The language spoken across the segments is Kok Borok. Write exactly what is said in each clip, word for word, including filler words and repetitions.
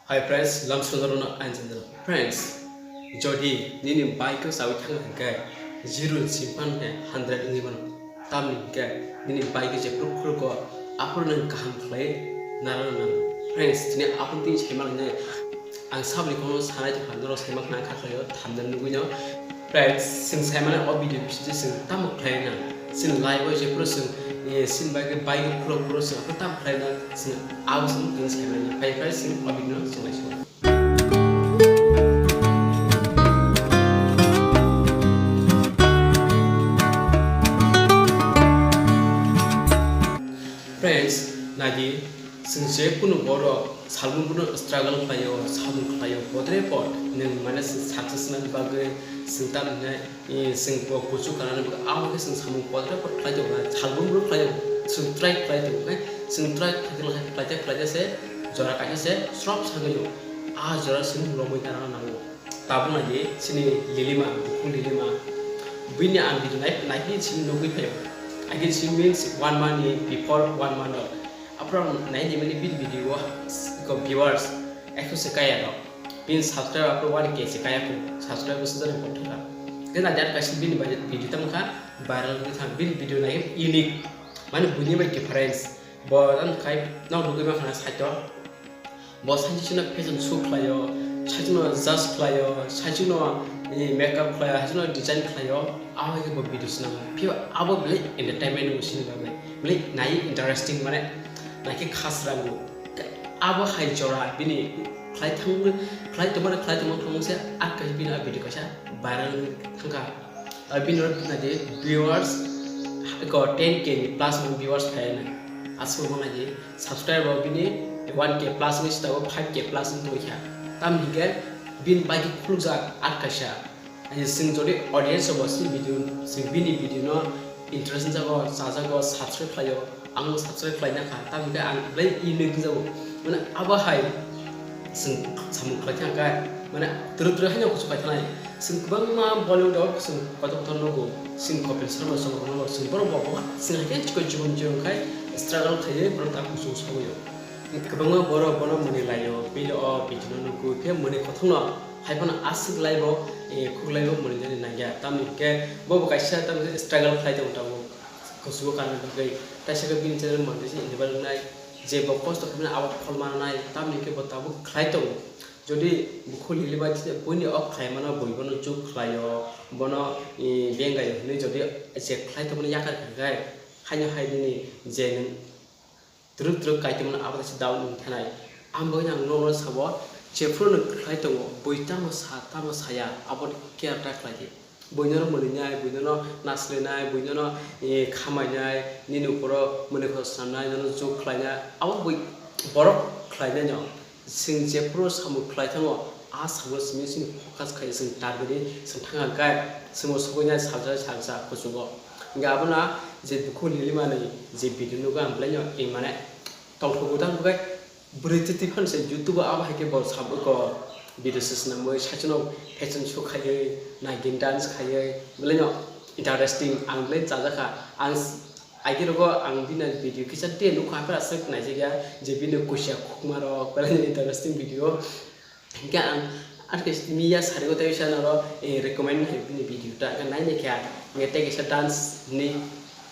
Hi friends, lamsonarokno ang channel. Friends, jodi nini bike o chawi thangna hwnkhe zero ni simi phano khe hundred wngwi mano. Tamni hwnkhe nini bike o jephru khurgo aphuru nwng kaham khlai narwkna nango. Friends, tini aphuru tini saima lainai. Ang saboni kono sanai tongkha, norok saima khna kha khlaio, thumbnail nugwino. Friends, chwng saimano o video bisingtwi chwng tamo khlaina? Chwng live o jephru chwng, eh, chini bagwi bike o khulok phuru chwng aphuru tamo khlaina? Chwng abo chwng tini saimanya. Phai phai chwng o video no chwng naisingno. Friends, naidi, chwng je kunu borok salbrum bono struggle khlaio, samung khlaio, bodre bod nwng mane chwng success nani bagwi chwng tamni hwnai, eh, chwng bo kuchuk kanani bagwi abo khe chwng samung bodre bod khlai tongo, salbrum bono khlaio, chwng try khlai tongo khe, chwng try khlai khlai khlai khlai se jora kaisa se srop sangwi o, a jora chwng romwi narwkna nango. Tabuk naidi, chini Lilima, bukhuk Lilima. Bini ang video nai, naikhe chini nugwi phaio. Again, she means one month ni before one month o. Aphuru ang naidi mani bini video o, ko viewers, ekso se kaya rok. Bini subscriber aphuru one K se kaya ko, subscriber se jani kothoma. Then naidi ar kaisa bini bai video tamo kha viral wngwi thang. Bini video nai unique, mane buini bai difference. Bo ang khai nok nugwi mankha na saitor. Bo saichino fashion show khlaio, saichino judge khlaio, saichino, eh, makeup khlaio, saichino design khlaio, abo hai khe bo video swnamo. Phiya abo belai entertainment wngwi sini bagwi, belai nai interesting mane, naikhe khasrango. Abo hai jora bini khlai thang, khlai tongmani, khlai tongmani thangmung se, ar kaisa bini a video kaisa viral wngwi thangkha. Ar bini oro naidi viewers, ko ten K ni plus wng viewers phaina. Aswk wng naidi subscriber bini one K plus wngwi sitao, five K plus wng tongkha. Tamni hwnkhe bini bike khulukjak ar kaisa. Ani chwng jodi audience rok bo chini video, chwng bini video no interest wngjago, chajago, subscribe khlaio. Ang subscribe khlaina kha, tamni hwnkhe ang belai unique wngjago. Mane abo hai chwng samung khlai thangkha, mane twrwk twrwk haino kuchuk khai thanai. Chwng kwbangma Bollywood o chwng kotor kotor nugo, chwng Kapil Sharma song rok nugo, chwng borok bo bo chwng hai khe chikon chikon chikon khai struggle khaiwi borok ta kuchuk sogwi o. Kwbangma borok bono mwnwi laio, bini o video no nugwi khe mwnwi kothokno hai phano aswk lai bo, eh, khuk lai bo mwnwi nani nangya. Tamni hwnkhe bo bo kaisa tamni struggle khlai tongo tabuk. Kuchugo kanna bagwi taisa khe bini channel monetization inviral wngnai, je bo kosto khaimani abo phol mananai, tamni hwnkhe bo tabuk khlai tongo. Jodi bukhuk Lilima buini o khlaimano bui bono chuk khlaio, bono, eh, bengaio hinwi jodi je khlai tongmani yakar kha khe, haino hai nini je nwng twrwk twrwk kaitor mano abo kaisa down wng thanai. Ang bagwi ang nono sabo, jephru nwng khlai tongo, bui tamo sa, tamo saya, abo care ta khlai di. Buinono mwnwinai, buinono naslenai, buinono, eh, khamainai, nini ukoro mwnwi khorok swnamnai, nono jok khlainai, abo bui borok khlainai no. Chwng jephru samung khlai thango, a samung simi chini focus khai chwng target di chwng thangkha khe chwngbo sogwinai salsa salsa kuchugo. Hwnkhe abono je bukhuk Lilima ni je video nugo ang belai no, eh, mane tongthok bwtang bwkhe bwrwi twi twi phano se YouTube o abo hai khe bo sabo ko video se swnamwi saichwno fashion show khaiwi, nagin dance khaiwi, belai no interesting ang belai chajakha. Ang s-, aigirok o ang bini video kisa de nukha, haphar aswk naijakya je bini kusia khukma rok belai no interesting video. Hingke ang, ar ke miya sari o tei sa noro, eh, recommend hai bini video ta, hingke nai ni khe ang, hingke tei kaisa dance ni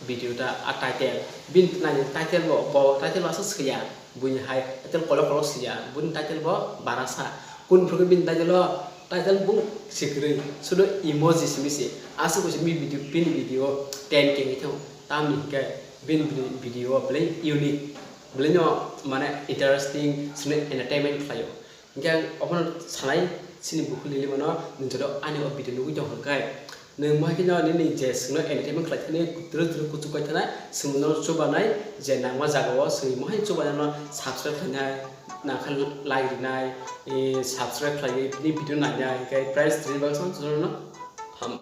video ta, a title. Bini nai ni title bo, bo title bo aswk swiya, buini hai title kolok kolok swiya, bini title bo barasa. Kun phuru bini title o, title bung sikrwi, sudo emoji simi se. Aswk bo simi video, bini video ten K ni thang, tamni hingke bini, bini video belai unique, belai no mane interesting, sini entertainment khlaio. Hingke ang obono sanai, chini bukhuk Lilima no nwng joto ani o video nugwi tong hwnkhe, nwng mohai kheno nini je chwngno entertainment khlai thani, twrwk twrwk kuchuk kai thana, chwng no chubanai, je nangma jaga o chwng mohai chubanai no subscribe khlainai, nangkha like rinai, eh, subscribe khlaiwi bini video nainai, hingke price twi baksa jotono